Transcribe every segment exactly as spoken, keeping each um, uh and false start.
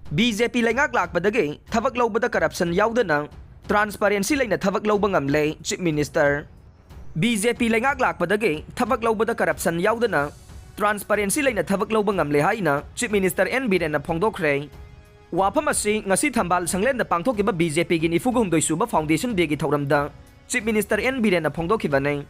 B J ꯄꯤ ꯂꯩꯉꯥꯛ ꯂꯥꯛꯄꯗꯒꯤ ꯊꯕꯛ ꯂꯧꯕꯗ ꯀꯔꯞꯁꯟ ꯌꯥꯎꯗꯅ ꯇ꯭ꯔꯥꯟꯁꯄꯔꯦꯟꯁꯤ ꯂꯩꯅ ꯊꯕꯛ ꯂꯧꯕ ꯉꯝꯂꯦ, ꯆꯤꯐ ꯃꯤꯅꯤꯁꯇꯔ꯫ ꯕꯤ ꯖꯦ ꯄꯤ ꯂꯩꯉꯥꯛ ꯂꯥꯛꯄꯗꯒꯤ ꯊꯕꯛ ꯂꯧꯕꯗ ꯀꯔꯞꯁꯟ ꯌꯥꯎꯗꯅ ꯇ꯭ꯔꯥꯟꯁꯄꯔꯦꯟꯁꯤ ꯂꯩꯅ ꯊꯕꯛ ꯂꯧꯕ ꯉꯝꯂꯦ ꯍꯥꯏꯅ ꯆꯤꯐ ꯃꯤꯅꯤꯁꯇꯔ ꯑꯦꯟ ꯕꯤꯔꯦꯟꯅ ꯐꯣꯡꯗꯣꯛꯈ꯭ꯔꯦ꯫ ꯋꯥꯐꯝ ꯑꯁꯤ ꯉꯁꯤ ꯊꯝꯕꯥꯜ ꯁꯪꯂꯦꯟꯗ ꯄꯥꯡꯊꯣꯛꯈꯤꯕ ꯕꯤ ꯖꯦ ꯄꯤꯒꯤ ꯅꯤꯐꯨꯒ ꯍꯨꯝꯗꯣꯏ ꯁꯨꯕ ꯐꯥꯎꯟꯗꯦꯁꯟ ꯗꯦꯒꯤ ꯊꯧꯔꯝꯗ ꯆꯤꯐ ꯃꯤꯅꯤꯁꯇꯔ ꯑꯦꯟ ꯕꯤꯔꯦꯟꯅ ꯐꯣꯡꯗꯣꯛꯈꯤꯕꯅꯤ꯫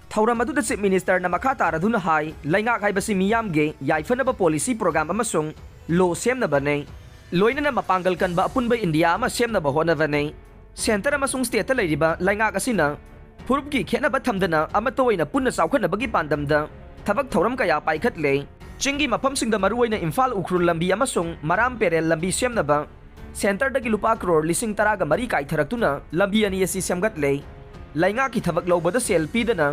ꯊꯧꯔꯝ ꯑꯗꯨꯗ ꯆꯤꯐ ꯃꯤꯅꯤꯁꯇꯔꯅ ꯃꯈꯥ ꯇꯥꯔꯗꯨꯅ ꯍꯥꯏ, ꯂꯩꯉꯥꯛ ꯍꯥꯏꯕꯁꯤ ꯃꯤꯌꯥꯝꯒꯤ ꯌꯥꯏꯐꯅꯕ ꯄꯣꯂꯤꯁꯤ ꯄ꯭ꯔꯣꯒ꯭ꯔꯥꯝ ꯑꯃꯁꯨꯡ ꯂꯣ ꯁꯦꯝꯅꯕꯅꯤ, ꯂꯣꯏꯅꯅ ꯃꯄꯥꯡꯒꯜ ꯀꯟꯕ ꯑꯄꯨꯟꯕ ꯏꯟꯗꯤꯌꯥ ꯑꯃ ꯁꯦꯝꯅꯕ ꯍꯣꯠꯅꯕꯅꯤ꯫ ꯁꯦꯟꯇꯔ ꯑꯃꯁꯨꯡ ꯁ꯭ꯇꯦꯠꯇ ꯂꯩꯔꯤꯕ ꯂꯩꯉꯥꯛ ꯑꯁꯤꯅ ꯐꯨꯔꯨꯞꯀꯤ ꯈꯦꯠꯅꯕ ꯊꯝꯗꯅ ꯑꯃꯠꯇ ꯑꯣꯏꯅ ꯄꯨꯟꯅ ꯆꯥꯎꯈꯠꯅꯕꯒꯤ ꯄꯥꯟꯗꯝꯗ ꯊꯕꯛ ꯊꯧꯔꯝ ꯀꯌꯥ ꯄꯥꯏꯈꯠꯂꯦ꯫ ꯆꯤꯡꯒꯤ ꯃꯐꯝꯁꯤꯡꯗ ꯃꯔꯨꯑꯣꯏꯅ ꯏꯝꯐꯥꯜ ꯎꯈ꯭ꯔꯨꯜ ꯂꯝꯕꯤ ꯑꯃꯁꯨꯡ ꯃꯔꯥꯝ ꯄꯦꯔꯦꯜ ꯂꯝꯕꯤ ꯁꯦꯝꯅꯕ ꯁꯦꯟꯇꯔꯗꯒꯤ ꯂꯨꯄꯥ ꯀ꯭ꯔꯣꯔ ꯂꯤꯁꯤꯡ ꯇꯔꯥꯒ ꯃꯔꯤ ꯀꯥꯏꯊꯔꯛꯇꯨꯅ ꯂꯝꯕꯤ ꯑꯅꯤ ꯑꯁꯤ ꯁꯦꯝꯒꯠꯂꯦ꯫ ꯂꯩꯉꯥꯛꯀꯤ ꯊꯕꯛ ꯂꯧꯕꯗ ꯁꯦꯜ ꯄꯤꯗꯅ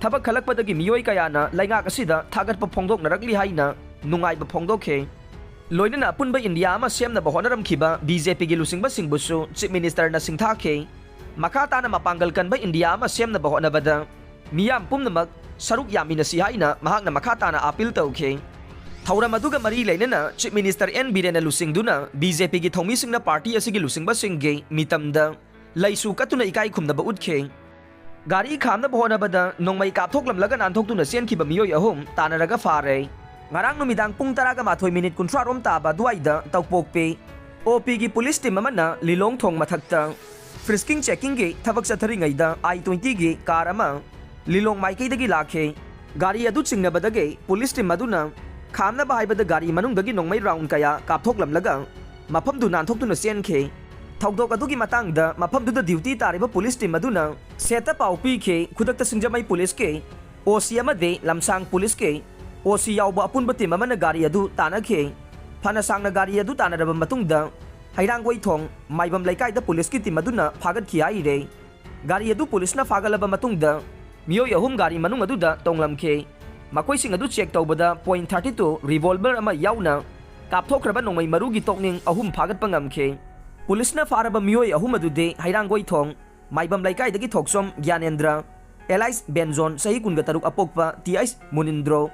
ꯊꯕꯛ ꯈꯜꯂꯛꯄꯗꯒꯤ ꯃꯤꯑꯣꯏ ꯀꯌꯥꯅ ꯂꯩꯉꯥꯛ ꯑꯁꯤꯗ ꯊꯥꯒꯠꯄ ꯐꯣꯡꯗꯣꯛꯅꯔꯛꯂꯤ ꯍꯥꯏꯅ ꯅꯨꯡꯉꯥꯏꯕ ꯐꯣꯡꯗꯣꯛꯈꯤ꯫ ꯂꯣꯏꯅꯅ ꯑꯄꯨꯟꯕ ꯏꯟꯗꯤꯌꯥ ꯑꯃ ꯁꯦꯝꯅꯕ ꯍꯣꯠꯅꯔꯝꯈꯤꯕ ꯕꯤ ꯖꯦ ꯄꯤꯒꯤ ꯂꯨꯆꯤꯡꯕꯁꯤꯡꯕꯨꯁꯨ ꯆꯤꯐ ꯃꯤꯅꯤꯁꯇꯔꯅ ꯁꯤꯡꯊꯥꯈꯤ꯫ ꯃꯈꯥ ꯇꯥꯅ ꯃꯄꯥꯡꯒꯜ ꯀꯟꯕ ꯏꯟꯗꯤꯌꯥ ꯑꯃ ꯁꯦꯝꯅꯕ ꯍꯣꯠꯅꯕꯗ ꯃꯤꯌꯥꯝ ꯄꯨꯝꯅꯃꯛ ꯁꯔꯨꯛ ꯌꯥꯃꯤꯟꯅꯁꯤ ꯍꯥꯏꯅ ꯃꯍꯥꯛꯅ ꯃꯈꯥ ꯇꯥꯅ ꯑꯥꯄꯤꯜ ꯇꯧꯈꯤ꯫ ꯊꯧꯔꯝ ꯑꯗꯨꯒ ꯃꯔꯤ ꯂꯩꯅꯅ ꯆꯤꯐ ꯃꯤꯅꯤꯁꯇꯔ ꯑꯦꯟ ꯕꯤꯔꯦꯟꯅ ꯂꯨꯆꯤꯡꯗꯨꯅ ꯕꯤ ꯖꯦ ꯄꯤꯒꯤ ꯊꯧꯃꯤꯁꯤꯡꯅ ꯄꯥꯔꯇꯤ ꯑꯁꯤꯒꯤ ꯂꯨꯆꯤꯡꯕꯁꯤꯡꯒꯤ ꯃꯤꯇꯝꯗ ꯂꯩꯁꯨ ꯀꯠꯇꯨꯅ ꯏꯀꯥꯏ ꯈꯨꯝꯅꯕ ꯎꯠꯈꯤ꯫ ꯒꯥꯔꯤ ꯈꯥꯝꯅꯕ ꯍꯣꯠꯅꯕꯗ ꯅꯣꯡꯃꯩ ꯀꯥꯞꯊꯣꯛꯂꯝꯂꯒ ꯅꯥꯟꯊꯣꯛꯇꯨꯅ ꯆꯦꯟꯈꯤꯕ ꯃꯤꯑꯣꯏ ꯑꯍꯨꯝ ꯇꯥꯟꯅꯔꯒ ꯐꯥꯔꯦ꯫ ꯉꯔꯥꯡ ꯅꯨꯃꯤꯗꯥꯡ ꯄꯨꯡ ꯇꯔꯥꯒ ꯃꯥꯊꯣꯏ ꯃꯤꯅꯤꯠ ꯀꯨꯟꯊ꯭ꯔꯥ ꯔꯣꯝ ꯇꯥꯕ ꯑꯗꯨꯋꯥꯏꯗ ꯇꯧꯄꯣꯛꯄꯤ ꯑꯣ ꯄꯤꯒꯤ ꯄꯨꯂꯤꯁ ꯇꯤꯝ ꯑꯃꯅ ꯂꯤꯂꯣꯡ ꯊꯣꯡ ꯃꯊꯛꯇ ꯐ꯭ꯔꯤꯁꯀꯤꯡ ꯆꯦꯀꯤꯡꯒꯤ ꯊꯕꯛ ꯆꯠꯊꯔꯤꯉꯩꯗ ꯑꯥꯏ ꯇ꯭ꯋꯦꯟꯇꯤꯒꯤ ꯀꯥꯔ ꯑꯃ ꯂꯤꯂꯣꯡ ꯃꯥꯏꯀꯩꯗꯒꯤ ꯂꯥꯛꯈꯤ꯫ ꯒꯥꯔꯤ ꯑꯗꯨ ꯆꯤꯡꯅꯕꯗꯒꯤ ꯄꯨꯂꯤꯁ ꯇꯤꯝ ꯑꯗꯨꯅ ꯈꯥꯝꯅꯕ ꯍꯥꯏꯕꯗ ꯒꯥꯔꯤ ꯃꯅꯨꯡꯗꯒꯤ ꯅꯣꯡꯃꯩ ꯔꯥꯎꯟ ꯀꯌꯥ ꯀꯥꯞꯊꯣꯛꯂꯝꯂꯒ ꯃꯐꯝꯗꯨ ꯅꯥꯟꯊꯣꯛꯇꯨꯅ ꯆꯦꯟꯈꯤ꯫ ꯊꯧꯗꯣꯛ ꯑꯗꯨꯒꯤ ꯃꯇꯥꯡꯗ ꯃꯐꯝꯗꯨꯗ ꯗ꯭ꯌꯨꯇꯤ ꯇꯥꯔꯤꯕ ꯄꯨꯂꯤꯁ ꯇꯤꯝ ꯑꯗꯨꯅ ꯁꯦꯠꯇ ꯄꯥꯎ ꯄꯤꯈꯤ꯫ ꯈꯨꯗꯛꯇ ꯁꯤꯡꯖꯃꯩ ꯄꯨꯂꯤꯁꯀꯤ ꯑꯣ ꯁꯤ ꯑꯃꯗꯤ ꯂꯝꯁꯥꯡ ꯄꯨꯂꯤꯁꯀꯤ ꯑꯣ ꯁꯤ ꯌꯥꯎꯕ ꯑꯄꯨꯟꯕ ꯇꯤꯝ ꯑꯃꯅ ꯒꯥꯔꯤ ꯑꯗꯨ ꯇꯥꯟꯅꯈꯤ꯫ ꯐꯅ ꯁꯥꯡꯅ ꯒꯥꯔꯤ ꯑꯗꯨ ꯇꯥꯟꯅꯔꯕ ꯃꯇꯨꯡꯗ ꯍꯩꯔꯥꯡꯒꯣꯏꯊꯣꯡ ꯃꯥꯏꯕꯝ ꯂꯩꯀꯥꯏꯗ ꯄꯨꯂꯤꯁꯀꯤ ꯇꯤꯝ ꯑꯗꯨꯅ ꯐꯥꯒꯠꯈꯤ ꯍꯥꯏꯔꯦ꯫ ꯒꯥꯔꯤ ꯑꯗꯨ ꯄꯨꯂꯤꯁꯅ ꯐꯥꯒꯠꯂꯕ ꯃꯇꯨꯡꯗ ꯃꯤꯑꯣꯏ ꯑꯍꯨꯝ ꯒꯥꯔꯤ ꯃꯅꯨꯡ ꯑꯗꯨꯗ ꯇꯣꯡꯂꯝꯈꯤ꯫ ꯃꯈꯣꯏꯁꯤꯡ ꯑꯗꯨ ꯆꯦꯛ ꯇꯧꯕꯗ ꯄꯣꯏꯟ ꯊꯥꯔꯇꯤ ꯇꯨ ꯔꯤꯚꯣꯜꯚꯔ ꯑꯃ ꯌꯥꯎꯅ ꯀꯥꯞꯊꯣꯛꯈ꯭ꯔꯕ ꯅꯣꯡꯃꯩ ꯃꯔꯨꯒꯤ ꯇꯣꯛꯅꯤꯡ ꯑꯍꯨꯝ ꯐꯥꯒꯠꯄ ꯉꯝꯈꯤ꯫ ꯄꯨꯂꯤꯁꯅ ꯐꯥꯔꯕ ꯃꯤꯑꯣꯏ ꯑꯍꯨꯝ ꯑꯗꯨꯗꯤ ꯍꯩꯔꯥꯡꯒꯣꯏꯊꯣꯡ ꯃꯥꯏꯕꯝ ꯂꯩꯀꯥꯏꯗꯒꯤ ꯊꯣꯛꯆꯣꯝ ꯒ꯭ꯌꯥꯅꯦꯟꯗ꯭ꯔ, ꯑꯦꯂꯥꯏꯁ ꯕꯦꯟꯖꯣꯟ, ꯆꯍꯤ ꯀꯨꯟꯒ ꯇꯔꯨꯛ ꯑꯄꯣꯛꯄ, ꯇꯤ ꯑꯩꯁ ꯃꯨꯅꯤꯟꯗ꯭ꯔꯣ,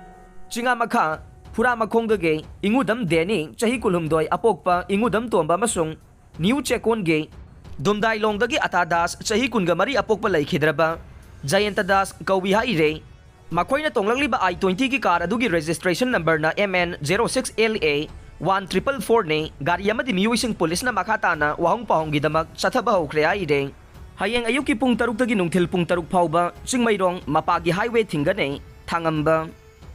ꯆꯤꯉꯥꯃꯈꯥ ꯐꯨꯔꯥꯃꯈꯣꯡꯗꯒꯤ ꯏꯉꯨꯗꯝ ꯗꯦꯅꯤ, ꯆꯍꯤ ꯀꯨꯟꯍꯨꯝꯗꯣꯏ ꯑꯄꯣꯛꯄ ꯏꯉꯨꯗꯝ ꯇꯣꯝꯕ ꯑꯃꯁꯨꯡ ꯅ꯭ꯌꯨ ꯆꯦꯀꯣꯟꯒꯤ ꯗꯨꯝꯗꯥꯏꯂꯣꯡꯗꯒꯤ ꯑꯇꯥ ꯗꯥꯁ, ꯆꯍꯤ ꯀꯨꯟꯒ ꯃꯔꯤ ꯑꯄꯣꯛꯄ ꯂꯩꯈꯤꯗ꯭ꯔꯕ ꯖꯌꯟꯇ ꯗꯥꯁ ꯀꯧꯏ ꯍꯥꯏꯔꯦ꯫ ꯃꯈꯣꯏꯅ ꯇꯣꯡꯂꯛꯂꯤꯕ ꯑꯥꯏ ꯇ꯭ꯋꯦꯟꯇꯤꯒꯤ ꯀꯥꯔ ꯑꯗꯨꯒꯤ ꯔꯦꯖꯤꯁꯇ꯭ꯔꯦꯁꯟ ꯅꯝꯕꯔꯅ M N zero six L A one triple ꯐꯣꯔꯅꯤ꯫ ꯒꯥꯔꯤ ꯑꯃꯗꯤ ꯃꯤꯑꯣꯏꯁꯤꯡ ꯄꯨꯂꯤꯁꯅ ꯃꯈꯥ ꯇꯥꯅ ꯋꯥꯍꯪ ꯄꯥꯎꯍꯪꯒꯤꯗꯃꯛ ꯆꯠꯊꯕ ꯍꯧꯈ꯭ꯔꯦ ꯍꯥꯏꯔꯦ꯫ ꯍꯌꯦꯡ ꯑꯌꯨꯛꯀꯤ ꯄꯨꯡ ꯇꯔꯨꯛꯇꯒꯤ ꯅꯨꯡꯊꯤꯜ ꯄꯨꯡ ꯇꯔꯨꯛ ꯐꯥꯎꯕ ꯆꯤꯡꯃꯩꯔꯣꯡ ꯃꯄꯥꯒꯤ ꯍꯥꯏꯋꯦ ꯊꯤꯡꯒꯅꯤ꯫ ꯊꯥꯡꯉꯝꯕ꯫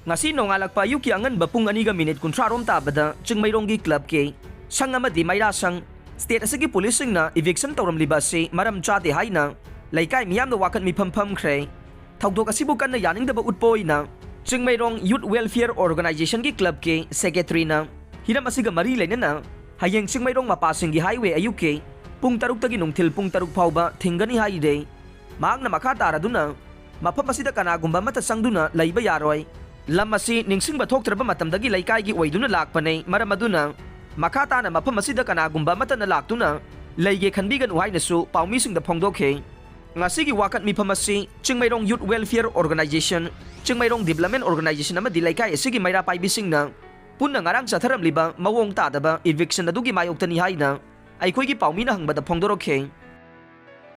ꯉꯁꯤ ꯅꯣꯡꯉꯥꯜꯂꯛꯄ ꯑꯌꯨꯛꯀꯤ ꯑꯉꯟꯕ ꯄꯨꯡ ꯑꯅꯤꯒ ꯃꯤꯅꯤꯠ ꯀꯨꯟꯊ꯭ꯔꯥ ꯔꯣꯝ ꯇꯥꯕꯗ ꯆꯤꯡꯃꯩꯔꯣꯡꯒꯤ ꯀ꯭ꯂꯕꯀꯤ ꯁꯪ ꯑꯃꯗꯤ ꯃꯩꯔꯥ ꯁꯪ ꯁ꯭ꯇꯦꯠ ꯑꯁꯤꯒꯤ ꯄꯨꯂꯤꯁꯁꯤꯡꯅ ꯏꯚꯤꯛꯁꯟ ꯇꯧꯔꯝꯂꯤꯕ ꯑꯁꯤ ꯃꯔꯝ ꯆꯥꯗꯦ ꯍꯥꯏꯅ ꯂꯩꯀꯥꯏ ꯃꯤꯌꯥꯝꯅ ꯋꯥꯀꯠ ꯃꯤꯐꯝ ꯐꯝꯈ꯭ꯔꯦ꯫ ꯊꯧꯗꯣꯛ ꯑꯁꯤꯕꯨ ꯀꯟꯅ ꯌꯥꯅꯤꯡꯗꯕ ꯎꯠꯄ ꯑꯣꯏꯅ ꯆꯤꯡꯃꯩꯔꯣꯡ ꯌꯨꯠ ꯋꯦꯜꯐꯤꯌꯔ ꯑꯣꯔꯒꯅꯥꯏꯖꯦꯁꯟꯒꯤ ꯀ꯭ꯂꯕꯀꯤ ꯁꯦꯀ꯭ꯔꯦꯇꯔꯤꯅ ꯍꯤꯔꯝ ꯑꯁꯤꯒ ꯃꯔꯤ ꯂꯩꯅꯅ ꯍꯌꯦꯡ ꯆꯤꯡꯃꯩꯔꯣꯡ ꯃꯄꯥꯁꯤꯡꯒꯤ ꯍꯥꯏꯋꯦ ꯑꯌꯨꯛꯀꯤ ꯄꯨꯡ ꯇꯔꯨꯛꯇꯒꯤ ꯅꯨꯡꯊꯤꯜ ꯄꯨꯡ ꯇꯔꯨꯛ ꯐꯥꯎꯕ ꯊꯤꯡꯒꯅꯤ ꯍꯥꯏꯔꯦ꯫ ꯃꯍꯥꯛꯅ ꯃꯈꯥ ꯇꯥꯔꯗꯨꯅ, ꯃꯐꯝ ꯑꯁꯤꯗ ꯀꯅꯥꯒꯨꯝꯕ ꯑꯃꯠꯇ ꯆꯪꯗꯨꯅ ꯂꯩꯕ ꯌꯥꯔꯣꯏ꯫ ꯂꯝ ꯑꯁꯤ ꯅꯤꯡꯁꯤꯡꯕ ꯊꯣꯛꯇ꯭ꯔꯕ ꯃꯇꯝꯗꯒꯤ ꯂꯩꯀꯥꯏꯒꯤ ꯑꯣꯏꯗꯨꯅ ꯂꯥꯛꯄꯅꯤ, ꯃꯔꯝ ꯑꯗꯨꯅ ꯃꯈꯥ ꯇꯥꯅ ꯃꯐꯝ ꯑꯁꯤꯗ ꯀꯅꯥꯒꯨꯝꯕ ꯑꯃꯠꯇꯅ ꯂꯥꯛꯇꯨꯅ ꯂꯩꯒꯦ ꯈꯟꯕꯤꯒꯅꯨ ꯍꯥꯏꯅꯁꯨ ꯄꯥꯎꯃꯤꯁꯤꯡꯗ ꯐꯣꯡꯗꯣꯛꯈꯤ꯫ ꯉꯁꯤꯒꯤ ꯋꯥꯀꯠ ꯃꯤꯐꯝ ꯑꯁꯤ Chingmeirong youth welfare organization, Chingmeirong development organization ꯑꯃꯗꯤ ꯂꯩꯀꯥꯏ ꯑꯁꯤꯒꯤ ꯃꯩꯔꯥ ꯄꯥꯏꯕꯤꯁꯤꯡꯅ ꯄꯨꯟꯅ ꯉꯔꯥꯡ ꯆꯠꯊꯔꯝꯂꯤꯕ ꯃꯑꯣꯡ ꯇꯥꯗꯕ ꯏꯚꯤꯛꯁꯟ ꯑꯗꯨꯒꯤ ꯃꯥꯌꯣꯛꯇꯅꯤ ꯍꯥꯏꯅ ꯑꯩꯈꯣꯏꯒꯤ ꯄꯥꯎꯃꯤꯅ ꯍꯪꯕꯗ ꯐꯣꯡꯗꯣꯔꯛꯈꯤ꯫